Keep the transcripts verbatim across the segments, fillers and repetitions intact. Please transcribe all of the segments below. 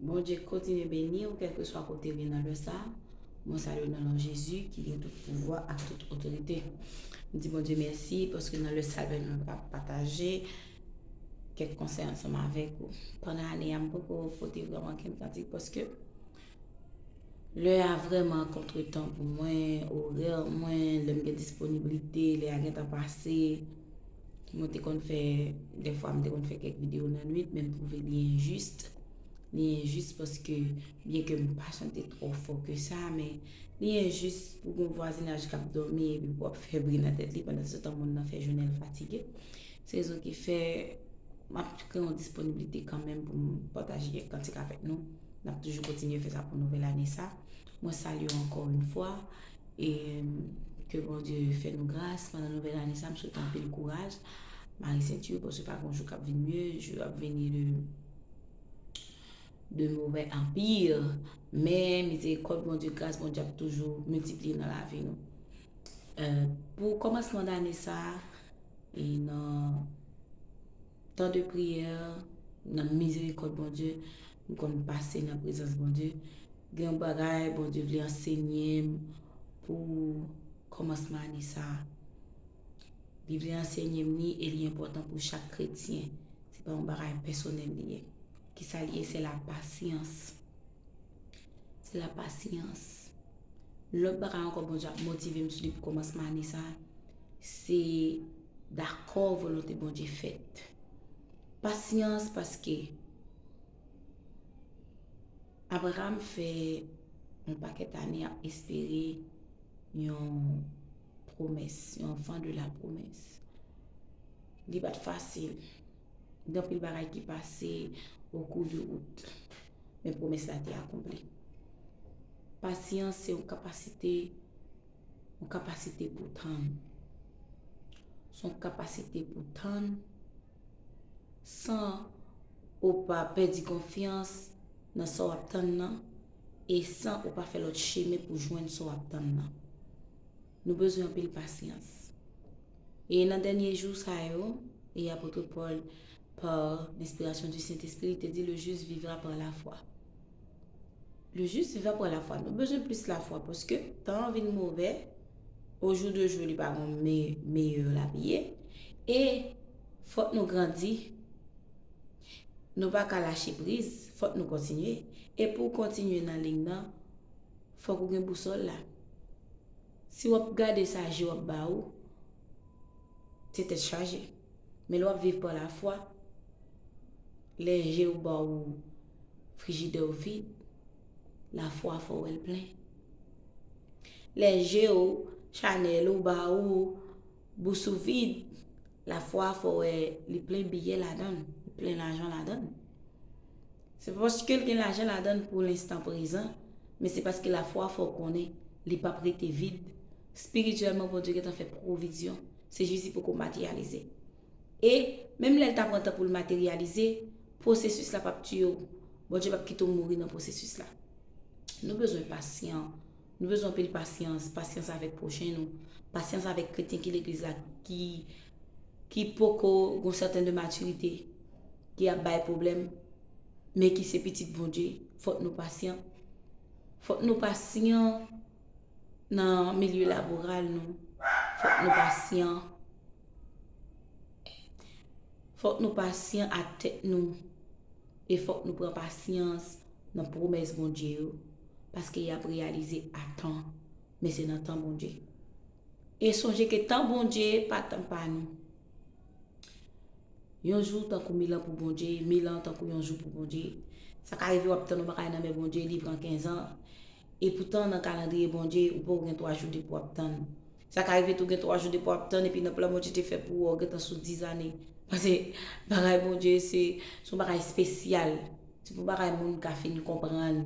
Bondye kontinye beni w, kèlkeswa kote w ye nan lè sa. Mwen salye w nan non Jezi ki gen tout pouvwa ak tout otorite. M di Bondye mèsi paske nan lè sa l pèmèt mwen pa pataje kèk konsèy ansanm avèk ou. Pandan ane a, m poko pote vrèman kenn kantik paske lè a vrèman kontretan pou mwen, orè mwen, lè m gen disponiblite, lè a gentan pase. Mwen te konn fè, dèfwa m te konn fè kèk videyo nan nwit, men m twouve li enjis. Li enjis paske, byenke m pa chante twò fò ke sa, men li enjis pou gen yon vwazinaj k ap dòmi epi pou w ap fè bri nan tèt li, pandan se tan moun nan fè jounen l fatige. Se rezon ki fè m ap kreye yon disponiblite kanmenm pou m pataje kèk kantik avèk nou. N ap toujou kontinye fè sa pou nouvèl ane sa. Mwen salye w ankò yon fwa. E ke Bondye fè nou gras pandan nouvèl ane sa. M swete anpil kouraj. Mare senti w, paske pa gen jou k ap vin mye, jou ap vini de, de move an pi. Men mizerikòd Bondye, gras Bondye ap toujou miltipliye nan lavi nou. Euh, pou kòmansman dane sa, e nan tan de priyè, nan mizerikòd Bondye, m konn pase nan prezans Bondye. Gen yon bagay Bondye vle ansenye m pou kòmansman ane sa a. Li vle ansenye m li e li enpòtan pou chak kretyen. Se pa yon bagay pèsonèl li ye. Kisa li ye? Se lapasyans. Se lapasyans. Lòt bagay ankò Bondye ap motive m sou li pou kòmansman ane sa a, se dakò volonte Bondye fèt. Pasyans, paske Abraram fè yon pakèt ane ap espere yon pwomès, yon enfant de la promesse. Li pa t fasil. Gen anpil bagay ki pase au cours de route. Men pwomès la te akonpli. Pasyans se yon kapasite, yon kapasite pou tann. Se yon kapasite pou tann san ou pa pèdi konfyans nan sa w ap tann nan, e san ou pa fè lòt chemen pou jwenn sa w ap tann nan. Nou bezwen anpil pasyans. E nan dènye jou sa yo, e apot Pòl, par l'inspiration du Saint-Esprit, li te di, le juste vivra par la foi. Le juste vivra par la foi. Nou bezwen plis lafwa paske tan an vin move, au jour de jour li pa gon me, meyè l ap ye. E fòk nou grandi. Nou pa ka lache priz, fòk nou kontinye. E pou w kontinye nan liy nan, fòk ou gen bousòl la. Si w ap gade sa je w ap ba ou, se tèt chaje. Men lè w ap viv pa lafwa, lè je w ba ou frijidè w vid, lafwa fè w wè l plen. Lè je w, chanèl ou ba ou, bous ou vid, lafwa fè w wè li plen biyè ladan l, li plen lajan ladan l. Se pa paske l gen lajan ladan l pou lenstan prezan, men se paske lafwa fè w konnen li p ap rete vid. Espirityèlman, Bondye gentan fè pwovizyon. Se jis li poko materyalize. E menm lè l ta pran tan pou l materyalize, pwosesis la p ap tiye w. Bondye p ap kite w mouri nan pwosesis la. Nou bezwen pasyan. Nou bezwen anpil pasyans. Pasyans avèk pwochen nou. Pasyans avèk kretyen ki legliz la ki, ki poko gon sèten de matirite, ki ap bay pwoblèm, men ki se pitit Bondye. Fòk nou pasyan. Fòk nou pasyan nan milye laboral nou. Fòk nou pasyan. Fòk nou pasyan ak tèt nou. E fòk nou pran pasyans nan pwomès Bondye yo, paske y ap reyalize a tan, men se nan tan Bondye. E sonje ke tan Bondye pa tan pa nou. Yon jou tankou mil an pou Bondye, mil an tankou yon jou pou Bondye. Sa ka rive w ap tann yon bagay nan men Bondye, li pran kenz an. Epoutan, nan kalandriye Bondye, ou poko gen twa jou depi w ap tann. Sa ka rive tou gen twa jou depi w ap tann, epi nan plan Bondye te fè pou ou, ou gentan sou diz ane. Paske bagay Bondye, se, se yon bagay espesyal. Se pou bagay moun ka fin konprann.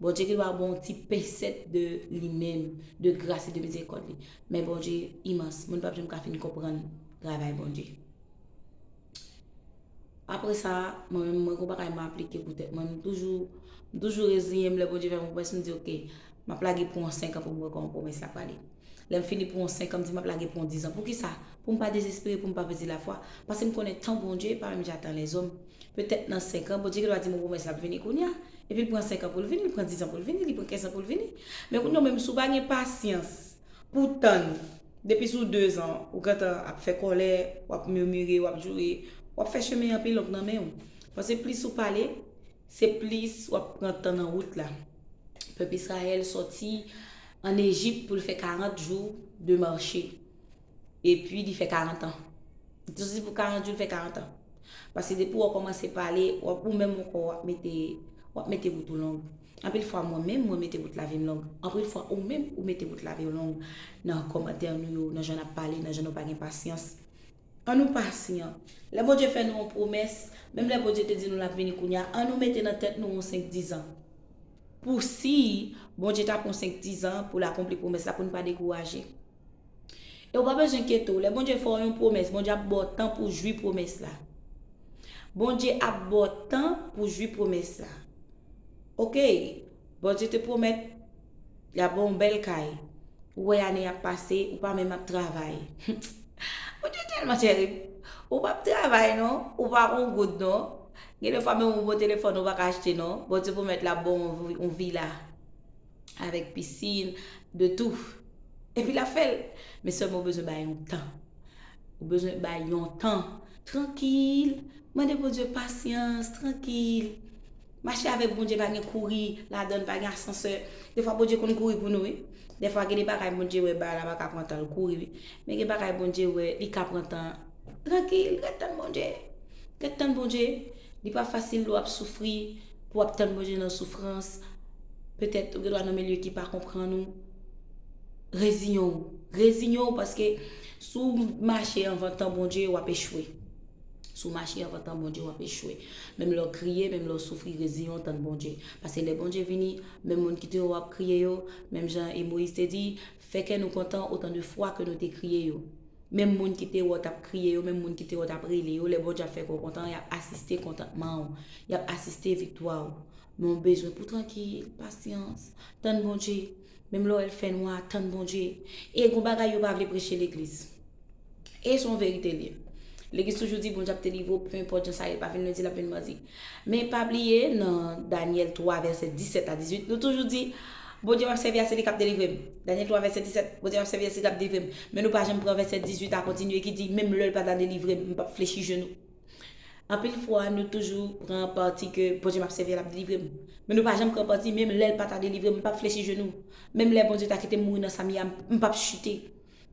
Bondye gen dwa ba w yon ti pensèt de li menm, de gras e de mizerikòd li. Men Bondye imans, moun p ap janm ka fin konprann travay Bondye. Apre sa, mwen menm, mwen gon bagay mwen aplike pou tèt mwen. M toujou, m toujou reziyen m lè Bondye fè m yon pwomès, m di, "Oke, m ap lage pou yon senk an pou m wè kòman pwomès la prale." Lè m fini pou yon senk an, m di m ap lage pou yon diz an. Poukisa? Pou m pa dezespere, pou m pa pèdi lafwa. Paske m konnen tan Bondye pa menm jan tan lèzòm. Petèt nan senk an, Bondye gendwa di m yon pwomès l ap vini kounye a. Epi l pran senk an pou l vini, li pran diz an pou l vini, li pran kenz an pou l vini. Men kounye a menm, si w pa gen pasyans pou w tann, depi sou dezan, ou gentan ap fè kòlè, w ap mimire, w ap joure, w ap fè chemen an pi long nan men w. Paske plis ou pale, se plis w ap pran tan nan wout la. Pèp Izrayèl sòti ann Ejip pou l fè karant jou de mache. Epi li fè karant an. Li sòti pou karant jou, li fè karant an. Paske depi w kòmanse pale, w ap, ou menm ankò, w ap mete, w ap mete wout ou long. Anpil fwa, mwen menm, mwen mete wout lavi m long. Anpil fwa, ou menm, ou mete wout lavi w long nan kòmantè nou yo, nan jan n ap pale, nan jan nou pa gen pasyans. An nou pasyan. Lè Bondye fè nou yon pwomès, menm lè Bondye te di nou l ap vini kounye a, an nou mete nan tèt nou yon senk diz an. Pou si Bondye ta pran senk diz an pou l akonpli pwomès la, pou n pa dekouraje. E w pa bezwen enkyete w. Lè Bondye fè w yon pwomès, Bondye ap ba w tan pou w jwi pwomès la. Bondye ap ba w tan pou w jwi pwomès la. Oke, Bondye te pwomèt l ap ba w yon bèl kay. Ou wè ane ap pase, ou pa menm ap travay. Bondye tèlman tèrib. Ou p ap travay non, ou pa gon goud non. Gen de fwa menm yon bon telefòn ou pa ka achte non. Bondye pwomèt l ap ba w yon vi- yon vila. Avèk pisin, de tou. Epi l ap fè l. Men sèlman ou bezwen bay yon tan. Ou bezwen bay yon tan. Trankil. Mande Bondye pasyans, trankil. Mache avèk Bondye pa gen kouri ladan l, pa gen asansè. Defwa Bondye konn kouri pou nou wi. Defwa gen de bagay Bondye wè bagay la pa ka pran tan l kouri wi. Men gen bagay Bondye wè li ka pran tan. Trankil, ret tann Bondye. Ret tann Bondye. Li pa fasil lè w ap soufri, pou w ap tann Bondye nan soufrans. Petèt ou gendwa nan milye ki pa konprann ou. Reziyen w. Reziyen w paske si w mache anvan tan Bondye, w ap echwe. Si w mache anvan tan Bondye, w ap echwe. Menm lè w kriye, menm lè w soufri, reziyen w tann Bondye. Paske lè Bondye vini, menm moun ki te wè w ap kriye yo, menm jan e Moyiz te di, fè kè nou kontan otan de fwa ke nou te kriye yo. Menm moun ki te wè w t ap kriye yo, menm moun ki te wè w t ap rele yo, lè Bondye ap fè kè w kontan, y ap asiste kontantman w, y ap asiste viktwa w. Men w bezwen pou w trankil, pasyans, tann Bondye. Menm lè w wè l fè nwa, tann Bondye. E gon bagay yo pa vle preche legliz. E se yon verite l ye. Legliz toujou di Bondye ap delivre w, penenpòt jan sa ye, l pa vin lendi, l ap vin madi. Men pa bliye nan Danyèl twa vèsè disèt a dizuit, nou toujou di, Bondye m ap sèvi a se li k ap delivre m. Danyèl twa vèsè disèt, Bondye m ap sèvi a se li k ap delivre m. Men nou pa janm pran vèsè dizuit a kontinye ki di, menm lè l pa ta delivre m, m p ap flechi jenou. Anpil fwa, nou toujou pran pati ke Bondye m ap sèvi a l ap delivre m. Men nou pa janm pran pati, menm lè l pa ta delivre m, m p ap flechi jenou. Menm lè Bondye ta kite m mouri nan sa m ye a, m m p ap chite.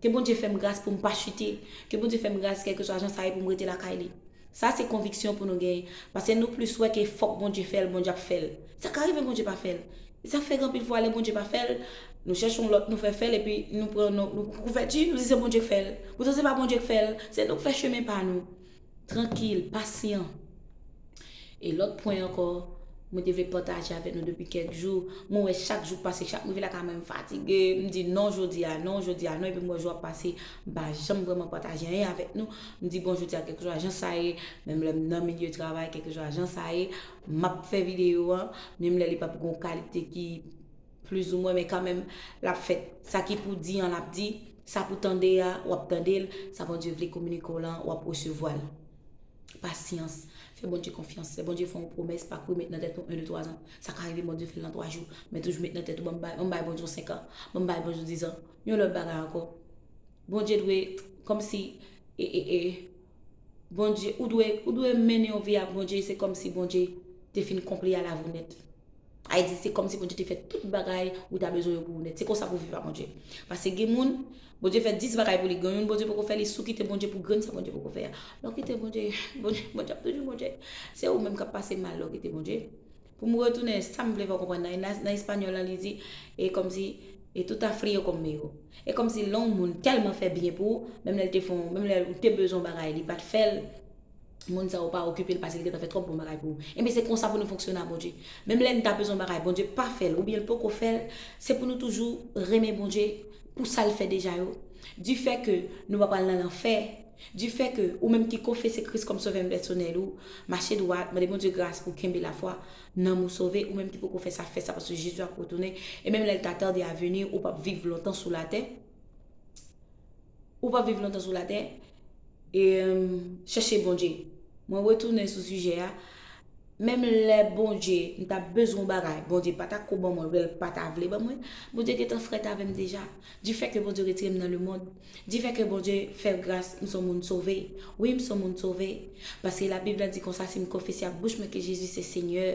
Ke Bondye fè m gras pou m pa chite. Ke Bondye fè m gras kèlkeswa jan sa ye pou m rete lakay li. Sa se konviksyon pou nou genyen. Paske nou plis wè ke fòk Bondye fè l, Bondye ap fè l. Sa ka rive Bondye pa fè l. E sa k fè gen anpil fwa lè Bondye pa fè l, nou chèche yon lòt, nou fè fè l, epi nou pran nou, nou kouvèti, nou di se Bondye k fè l. Poutan se pa Bondye k fè l, se nou k fè chemen pa nou. Trankil, pasyan. E lòt pwen ankò, mwen te vle pataje avèk nou depi kèk jou. Mwen wè chak jou k pase, chak m rive lakay mwen, m fatige. M di non jodi a, non jodi a, non. Epi m wè jou ap pase, m pa janm vrèman pataje anyen avèk nou. M di bon jodi a, kèlkeswa jan sa ye, menm lè m nan milye travay, kèlkeswa jan sa ye, m ap fè videyo an. Menm lè li p ap gen yon kalite ki plizoumwen, men kanmenm, l ap fèt. Sa ki pou di an, l ap di. Sa pou tande a, w ap tande l. Sa Bondye vle kominike w lan, w ap resevwa l. Pasyans. Fè Bondye konfyans. Lè Bondye fè yon pwomès, pa kouri met nan tèt ou en, de, twa zan. Sa ka rive Bondye fè l nan twa jou. Men toujou met nan tèt ou, ban m bay, ban m bay Bondye yon senk an. Ban m bay Bondye yon diz an. Yon lòt bagay ankò. Bondye dwe, kòmsi, e, e, e, Bondye, ou dwe, ou dwe mennen yon vi ak Bondye, se kòmsi Bondye te fin konpli a la ou nèt. Sa vle di, se kòmsi Bondye te fè tout bagay ou ta bezwen yo pou ou nèt. Se konsa pou viv ak Bondye. Paske gen moun, Bondye fè dis bagay pou li, gen youn Bondye poko fè, li sou kite Bondye pou grenn sa Bondye poko fè a. Lè w kite Bondye, Bondye, Bondye ap toujou Bondye. Se ou menm k ap pase mal lè w kite Bondye. Pou m retounen, sa m vle fè w konprann nan, nan, nan espanyòl la, li di, e kòmsi, e tú te has frío conmigo. E kòmsi lè yon moun tèlman fè byen pou ou, menm lè l te fè w, menm lè ou te bezwen yon bagay, li pa t fè l, moun sa ou pa okipe l paske li gentan fè twòp bon bagay pou ou. Ebyen, se konsa pou nou fonksyone a Bondye. Menm lè n ta bezwen yon bagay, Bondye pa fè l, oubyen l poko fè l, se pou nou toujou renmen Bondye pou sa l fè deja yo. Difè ke nou pa pral nan lanfè, difè ke ou menm ki konfese Kris kòm sovè pèsonèl ou, mache dwat, mande Bondye gras pou kenbe lafwa, nanm ou sove, ou menm ki poko fè sa, fè sa, paske Jezi ap retounen. E menm lè l ta tarde a vini, ou p ap viv lontan sou latè. Ou p ap viv lontan sou latè. E, chèche Bondye. Mwen retounen sou sijè a. Menm lè Bondye, m t ap bezwen yon bagay, Bondye pa ta ko ban mwen, oubyen l pa ta vle ban mwen, Bondye gentan frèt avè m deja. Difè ke Bondye retire m nan lemonn, difè ke Bondye fè gras, m se yon moun sove. Wi, m se yon moun sove. Paske Labib la di konsa, si m konfese ak bouch mwen ke Jezi se Senyè,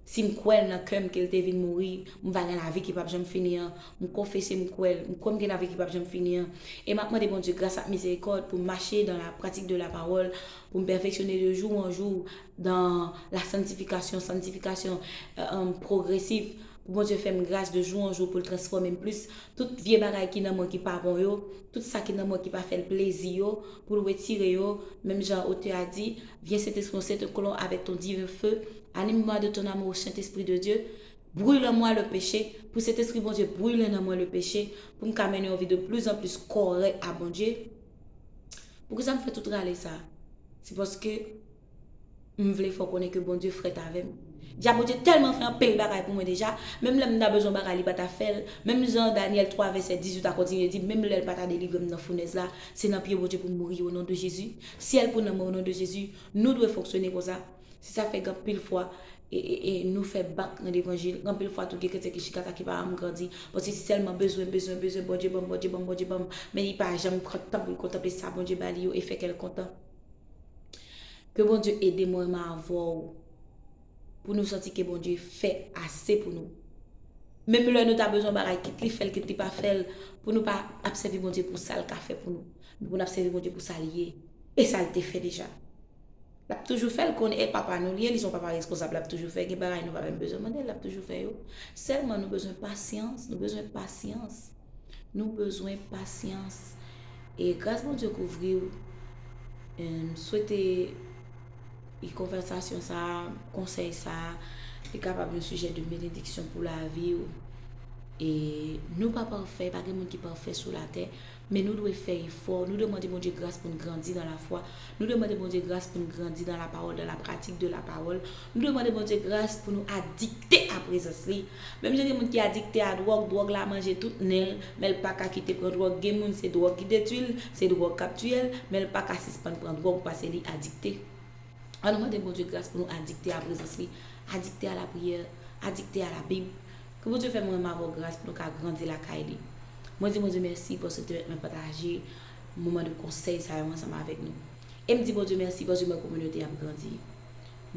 si m kwè l nan kè m ke l te vin mouri, m va gen lavi ki p ap janm fini an. M konfese, m kwè l, m kwè m gen lavi ki p ap janm fini an. E m ap mande Bondye gras ak mizerikòd pou m mache dans la pratique de la parole, pou m pèfeksyone de jou an jou dans la sanctification, santifikasyon, euh, euh, pwogresif, pou Bondye fè m gras de jou an jou, pou l transfòme m plis. Tout vye bagay ki nan mwen ki pa bon yo, tout sa ki nan mwen ki pa fè l plezi yo, pou l retire yo, menm jan otè a di, Viens Saint-Esprit, on s'est collant avec ton divin feu, anime-moi de ton amour, Saint-Esprit de Dieu, brûle en moi le péché, pou Sentespri Bondye brûle nan mwen le péché, pou m ka mennen yon vi de plus en plus kòrèk a Bondye. Poukisa m fè tout rale sa? Se paske m vle fè w konnen ke Bondye frèt avè m. Dja Bondye tèlman fè anpil bagay pou mwen deja, menm lè m ta bezwen yon bagay, li pa ta fè l. Menm jan Danyèl twa vèsè dizuit a kontinye di, menm lè l pa ta delivre m nan founèz la, se nan pye Bondye pou m mouri, o non de Jezi. Syèl pou nanm mwen, o non de Jezi. Nou dwe fonksyone konsa. Se sa fè gen anpil fwa, e, e, e, nou fè bak nan levanjil. Gen anpil fwa tou, gen kretyen ki chita ta ki pa janm grandi. Paske se sèlman bezwen, bezwen, bezwen, Bondye ban m, Bondye ban m, Bondye ban m. Men li pa janm pran tan pou l kontanple sa Bondye ba li yo e fè kè l kontan. Ke Bondye ede mwen menm avè w pou nou santi ke Bondye fè ase pou nou. Menm lè nou ta bezwen yon bagay, kit li fè l, kit li pa fè l, pou nou pa ap sèvi Bondye pou sa l ka fè pou nou, men pou n ap sèvi Bondye pou sa l ye e sa l te fè deja. L ap toujou fè l, konnen e papa nou li ye, li se yon papa responsab, l ap toujou fè. Gen bagay nou pa menm bezwen mande l, l ap toujou fè yo. Sèlman nou bezwen pasyans, nou bezwen pasyans. Nou bezwen pasyans. E gras Bondye kouvri w. E m swete e konvèsasyon sa a, konsèy sa a, li kapab yon sijè de benediksyon pou lavi w. E nou pa pafè, pa gen moun ki pafè sou latè, men nou dwe fè efò, nou dwe mande Bondye gras pou n grandi nan lafwa, nou dwe mande Bondye gras pou n grandi nan lapawòl, dans la pratique de la parole, nou dwe mande Bondye gras pou nou adikte a prezans li. Menm jan gen moun ki adikte a dwòg, dwòg la manje tout nen l, men l pa ka kite pran dwòg. Gen moun se dwòg ki detwi l, se dwòg k ap tiye l, men l pa ka sispann pran dwòg paske li adikte. Ann nou mande Bondye gras pou nou adikte a prezans li, adikte a lapriyè, adikte a Labib. Ke Bondye fè mwen menm avè w gras pou nou ka grandi lakay li. Mwen di Bondye mèsi paske w te pèmèt mwen pataje moman de konsèy sa yo ansanm avèk nou. E m di Bondye mèsi paske m wè kominote ap grandi.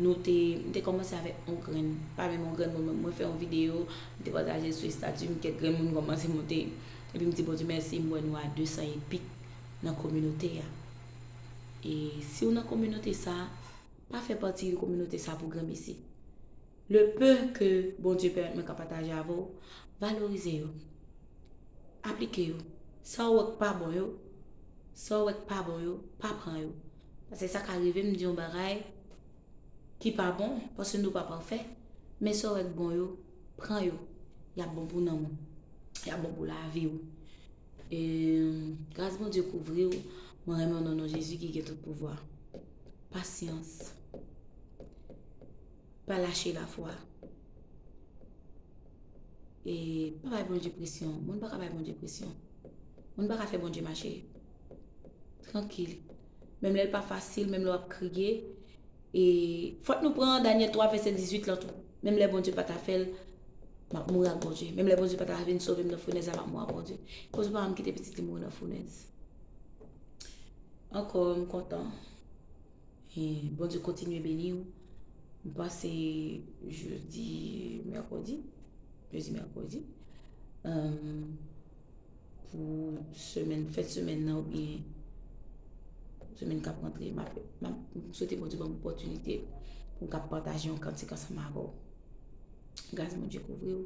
Nou te, m te kòmanse avèk yon grenn, pa menm yon grenn moun, mwen fè yon videyo, m te pataje l sou estati m, kèk grenn moun kòmanse monte. Epi m di Bondye mèsi, m wè nou a de san e pik nan kominote a. E si w nan kominote sa, pa fè pati de kominote sa pou granmesi. Le peu ke Bondye pèmèt mwen ka pataje avè w, valorize yo. Aplike yo. Sa w wè k pa bon yo, sa w wè k pa bon yo, pa pran yo. Paske sa ka rive m di yon bagay ki pa bon, paske nou pa pafè, men sa w wè k bon yo, pran yo. Y ap bon pou nanm ou. Y ap bon pou lavi w. E, gras Bondye kouvri w. Mwen renmen w nan non Jezi ki gen tout pouvwa. Pasyans. Pa lache lafwa. E pa bay Bondye presyon. Moun pa ka bay Bondye presyon. Moun pa ka fè Bondye mache. Trankil. Menm lè l pa fasil, menm lè w ap kriye, e fòk nou pran Danyèl twa vèsè dizuit lan tou. Menm lè Bondye pa ta fè l, m ap mouri ak Bondye. Menm lè Bondye pa ta vin sove m nan founèz la, m ap mouri ak Bondye. Koz ou pa janm kite pitit li mouri nan founèz. Ankò, m kontan. E Bondye kontinye beni w. M panse jodi, mèkredi, jodi, mèkredi, em, pou semèn, fen semèn nan oubyen semèn k ap rantre, m ap, m ap, m swete Bondye ban m opòtinite pou m ka pataje yon kantik ansanm avè w. Gras Bondye kouvri w.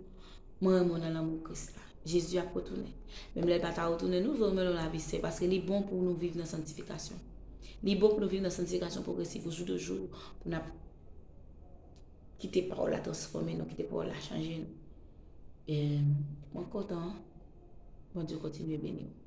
Mwen renmen w nan lanmou Kris la. Jezi ap retounen. Menm lè l pa ta retounen, nou vle w mennen yon lavi sen, paske li bon pou nou viv nan santifikasyon. Li bon pou nou viv nan santifikasyon pwogresif, jou de jou, pou n ap kite pawòl la transfòme nou, kite pawòl la chanje nou. E mwen kontan, Bondye kontinye beni w.